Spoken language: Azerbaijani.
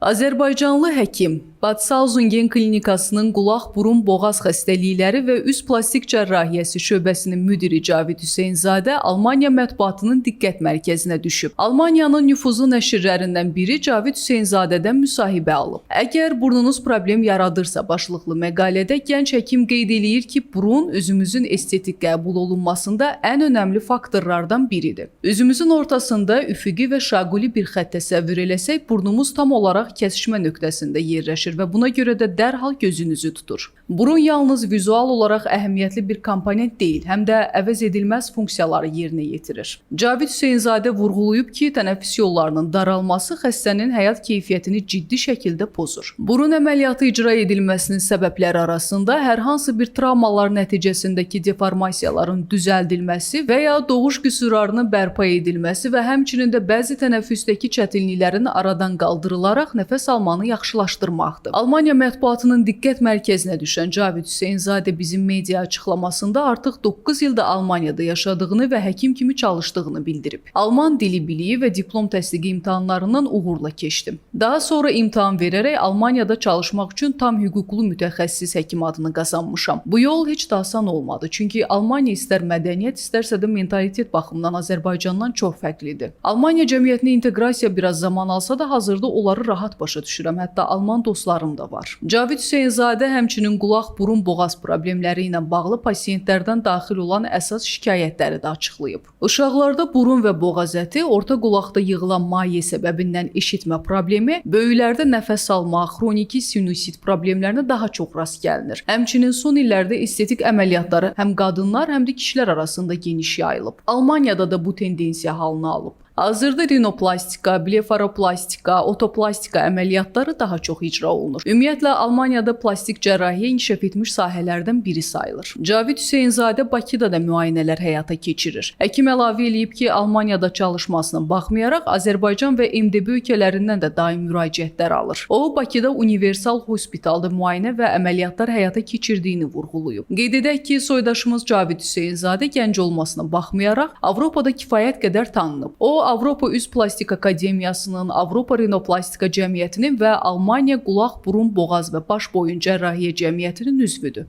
Azərbaycanlı həkim, Bad Salzungen klinikasının qulaq, burun, boğaz xəstəlikləri və üz plastik cərrahiyyəsi şöbəsinin müdiri Cavid Hüseynzadə Almaniya mətbuatının diqqət mərkəzinə düşüb. Almaniyanın nüfuzlu nəşrlərindən biri Cavid Hüseynzadədən müsahibə alıb. Əgər burnunuz problem yaradırsa başlıqlı məqalədə gənc həkim qeyd eləyir ki, burun üzümüzün estetik qəbul olunmasında ən önəmli faktorlardan biridir. Üzümüzün ortasında üfüqi və şaquli bir xətt təsəvvür eləsək, burnumuz tam olaraq kəsişmə nöqtəsində yerləşir və buna görə də dərhal gözünüzü tutur. Burun yalnız vizual olaraq əhəmiyyətli bir komponent deyil, həm də əvəz edilməz funksiyaları yerinə yetirir. Cavid Hüseynzadə vurğulayıb ki, tənəffüs yollarının daralması xəstənin həyat keyfiyyətini ciddi şəkildə pozur. Burun əməliyyatı icra edilməsinin səbəbləri arasında hər hansı bir travmalar nəticəsindəki deformasiyaların düzəldilməsi və ya doğuş qüsurlarının bərpa edilməsi və həmçinin də bəzi tənəffüsdəki çətinliklərin aradan qaldırılaraq nəfəs almanı yaxşılaşdırmaqdır. Almaniya mətbuatının diqqət mərkəzinə düşən Cavid Hüseynzadə bizim media açıqlamasında artıq 9 ildir Almaniyada yaşadığını və həkim kimi çalışdığını bildirib. Alman dili biliyi və diplom təsdiqi imtahanlarından uğurla keçdim. Daha sonra imtahan verərək Almaniyada çalışmaq üçün tam hüquqlu mütəxəssis həkim adını qazanmışam. Bu yol heç də asan olmadı, çünki Almaniya istər mədəniyyət, istərsə də mentalitet baxımından Azərbaycandan çox fərqlidir. Almaniya cəmiyyətinə inteqrasiya biraz zaman alsa da hazırda onları rahat başa düşürəm. Hətta alman dostlarım da var. Cavid Hüseynzadə həmçinin qulaq, burun, boğaz problemləri ilə bağlı pasientlərdən daxil olan əsas şikayətləri də açıqlayıb. Uşaqlarda burun və boğaz əti, orta qulaqda yığılan maye səbəbindən eşitmə problemi, böyüklərdə nəfəs alma, xroniki sinusit problemlərinə daha çox rast gəlinir. Həmçinin son illərdə estetik əməliyyatları həm qadınlar, həm də kişilər arasında geniş yayılıb. Almaniyada da bu tendensiya halını alıb. Hazırda rinoplastika, blefaroplastika, otoplastika əməliyyatları daha çox icra olunur. Ümumiyyətlə Almaniyada plastik cərrahiyyə inkişaf etmiş sahələrdən biri sayılır. Cavid Hüseynzadə Bakıda da müayinələr həyata keçirir. Həkim əlavə eləyib ki, Almaniyada çalışmasına baxmayaraq Azərbaycan və MDB ölkələrindən də daim müraciətlər alır. O Bakıda Universal Hospitalda müayinə və əməliyyatlar həyata keçirdiyini vurğulayıb. Qeyd edək ki, soydaşımız Cavid Hüseynzadə gənc olmasına baxmayaraq Avropada kifayət qədər tanınıb. O Avropa Üz Plastik Akademiyasının, Avropa Rinoplastika Cəmiyyətinin və Almaniya Qulaq, Burun, Boğaz və Baş Boyun Cərrahiyyə Cəmiyyətinin üzvüdür.